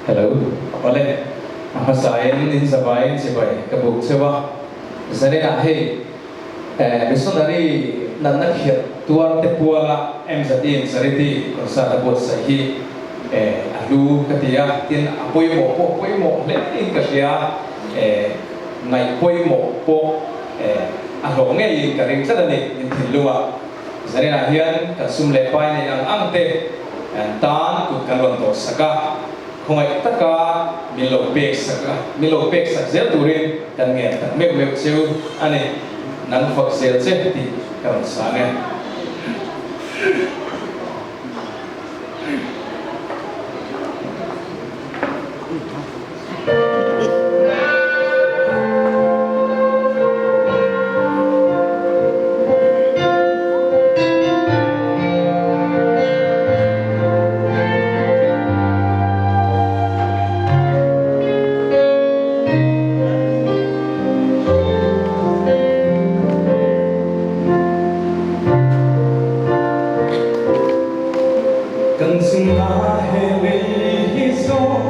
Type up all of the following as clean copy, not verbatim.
Hello, awle, a hmasain in zavaiin chibai ka buk cheu a, zaninah hei missionary natna khirh tuar te puala MZin Charity concert a buatsaih hi a hlu ka ti a, tin a pawimawh pawh pawimawh hle in ka hria, ngaih pawimawh pawh a hlawh ngeiin ka ring tlat a ni in thinlungah. Zaninah hian kan sum leh pai nei ang ang te tan kut kan rawn tawh sak a, khawngaih taka min lo pek sak a, min lo pek sak zel turin kan ngen tak meuh meuh cheu a ni. Nang fak zel che tih ka rawn sang e. Kan chungah he lei hi zawng.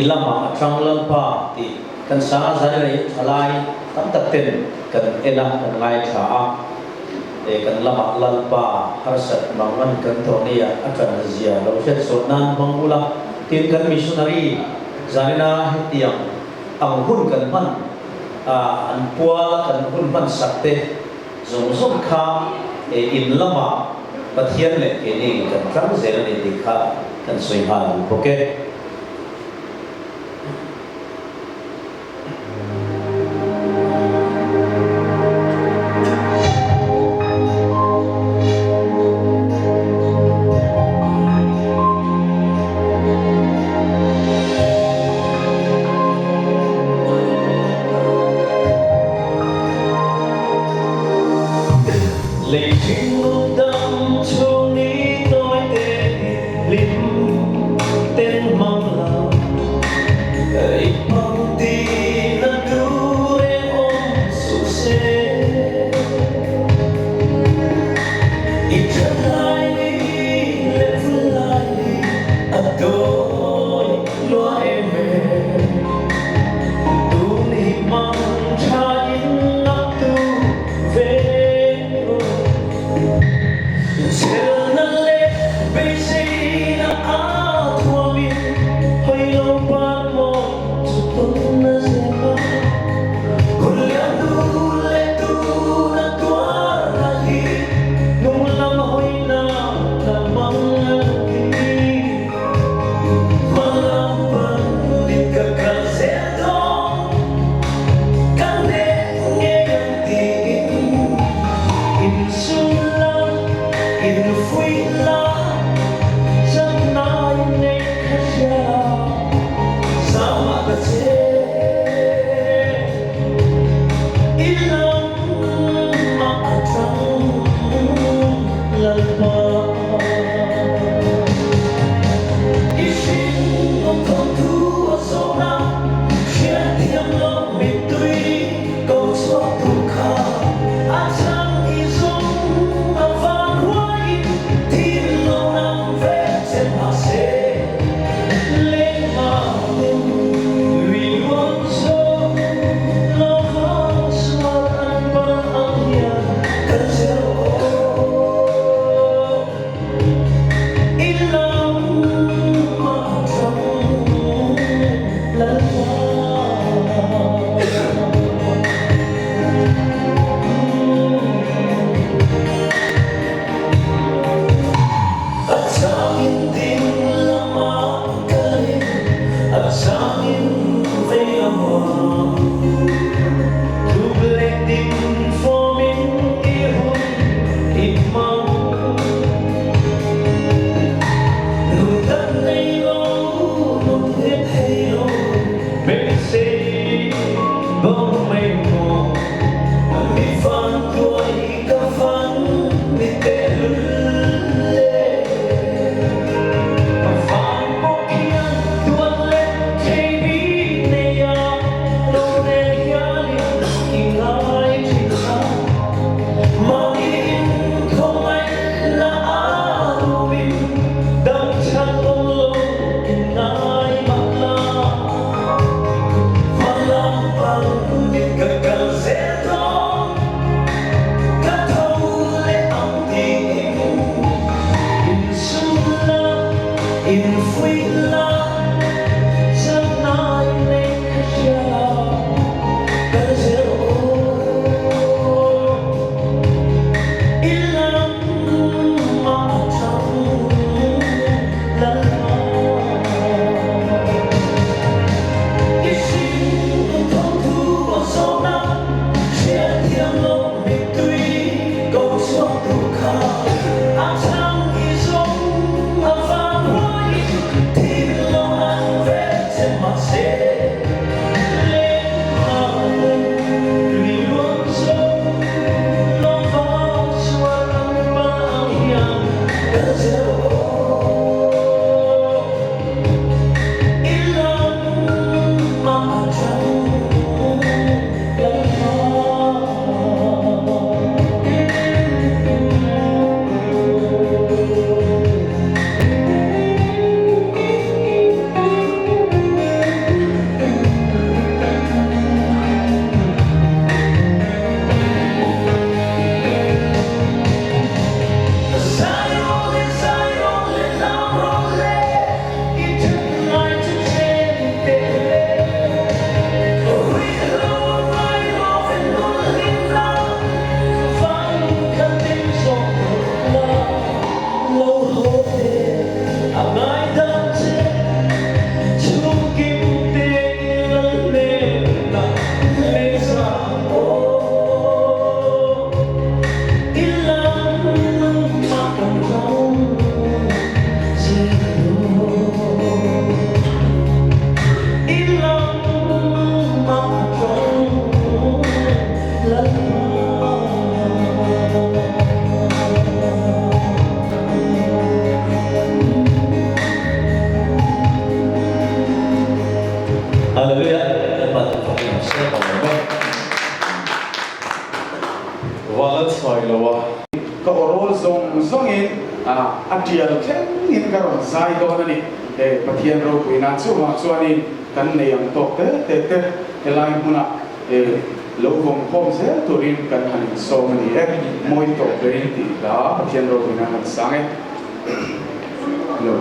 lamah a tang Lalpa tih kan sa a, zanin ah hian thalai tam tak ten kan en a, kan ngaithla a, kan lamah Lalpa harsat mangan kan tawh ni ah a tan zia lo hriat chhuah nan hmang ula, tin kan missionary zanina hetiang ang hun kan hman an pual a kan hun hman sak te zawng zawng kha in lamah Pathian leh keini kan tlang zel a ni tih kha kan sawi nghal duh bawk e. Lei hringnun dam chhung ni tawi te hi hlim ten hmang lo i hmang ti na tur eng awm suh se i that lai ni leh vul lai ni a tawi lua em em tun hi hmang tha in ngak tu ve Chhelna leh beiseina a thuamin hawi lo pan maw chu tawn a zep a. Hun lian du leh tuna tuar a hi hnung lam hawina la mang a lo hi. Hmalam panin ka kal zel dawn, ka hneh ngei ang tiin. lo a. Ka aw rawl zawng zawngin a tial thlengin ka rawn zai dawn a ni. He Pathian ropui nan chuvang chuanin kan nei ang tawk te te te helai hmunah lo vawng khawm zel turin kan han insawm a ni e. Mawi tawk berin tih hla Pathian ropui nan han sang e. Lo.